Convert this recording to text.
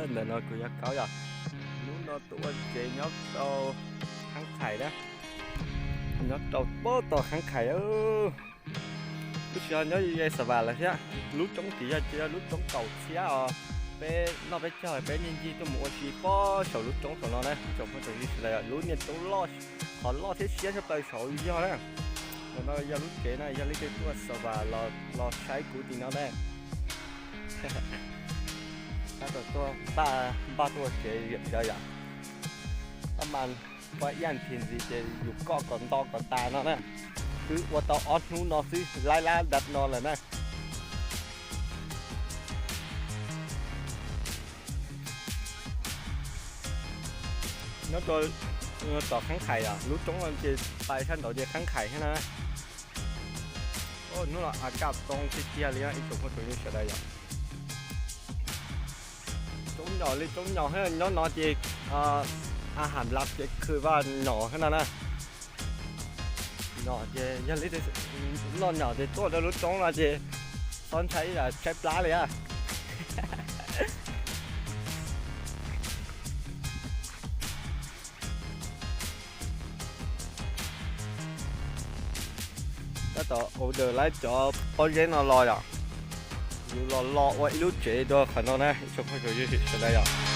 Ntawm no kuv yog Kaub yom. Hnub no tuaj ua tsev nyob rau Khaab Khais na, nyob rau pob tom Khaab Khais. Lub sij hawm nyob ze Xa Vas lawm thiab. Lub roob tim yog ces yog lub roob kaum txhiab os. Peb noj peb caug peb ncig ncig tuaj mus ua si pob saum lub roob saum no na, tsoom phooj tsoom ywg sawv daws. Lub niag roob loj, qhov loj thiab siab tshaj plaws saud yog na. Ntawm no yog lub tsev na, yog leej twg tuaj Xa Vas los saib kuv tim no na. Tab tom tuaj npaj, npaj tuaj ua tsev yom, yom. Tab mas pab ib as thiv ntxiv ces yus koj kom nto kom tas no na. Twb ua tau ob hnub no xwb, laib lab dab no lawm na. Nyob rau tom Khaab Khais os, lub roob no ces pais sab nraud ces Khaab Khais thiab na. Hnub no a kaj too tiag tiag li ib tsoom phooj tsoom ywg sawv daws yom. Roob nyom li roob nyom thiab, nyob no ces a ham lav kev khw vaj nyom thiab no na. Nyom ces yog li noj nyom ces tuaj rau lub roob no ces txhob ntshai ib yam tshaib plab li a. Tab tom order laib cov pob zeb no los yom. Yus los los ua ib lub tsev rau qhov no na, ib tsoom phooj ywg sawv daws yom.